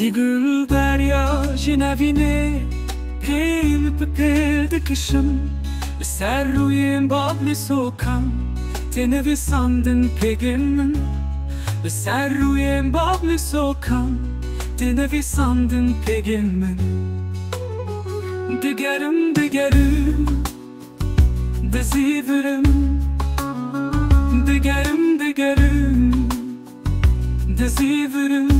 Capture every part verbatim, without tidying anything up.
Digul derya ji nevînê pêl bi pêl dikişim. Li ser rûyên bav li sokan tê nivîsandin pêgên min. Li ser rûyên bav li sokan tê nivîsandin pêgên min. Digerim, digerim, dizîvirim. Digerim, digerim, dizîvirim.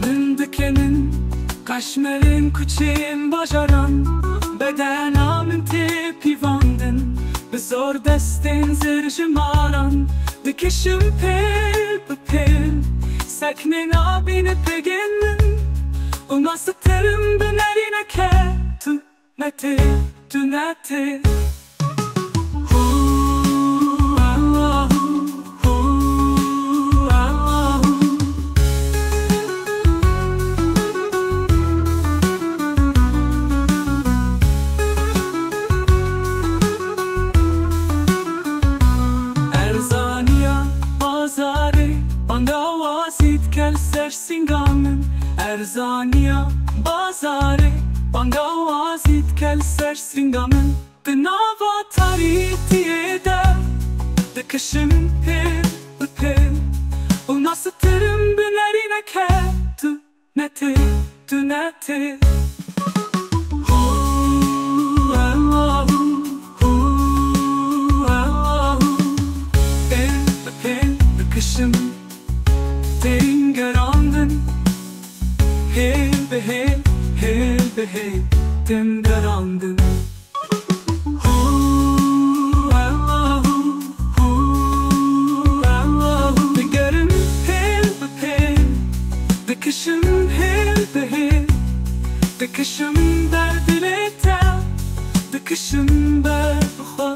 Min dikenin qaşmerên kuçên bajaran, bedena min tê pîvandin, bi zor destên zir ji maran dikişim pêl bi pêl. Seknê nabîne pêgên min û nasitirim bi nerîneke tu ne tê, tu ne tê. Hû, Allahu, hû, Allahu. Erzaniya bazarê, banga wazî dikel ser singa min. Erzaniya bazarê, banga wazî dikel ser singa min. Di nava tarîtiyê de dikişim pêl bi pêl û nasitirim bi nerîneke tu ne tê, tu ne tê. Hû, Allahu, hû, Allahu. Pêl bi pêl dikişim, tên gerandin. Hêl bi hêl, hêl bi hêl, tên gerandin. Hû, Allahu, hû, Allahu. Digerim pêl bi pêl, dikişim hêl bi hêl, dikişim ber dilê te, dikişim ber bi xwe,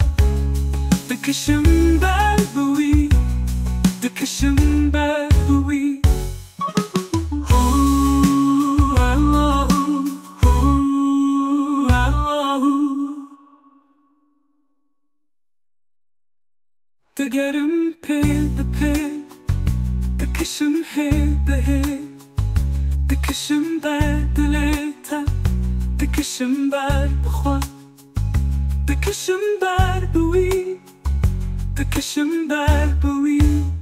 dikişim ber bi wî, dikişim ber bi wî. Hû, Allahu, hû, Allahu. Digerim pêl bi pêl, dikişim hêl bi hêl, dikişim ber dilê te, dikişim ber bi xwe, dikişim ber bi wî, dikişim ber bi wî.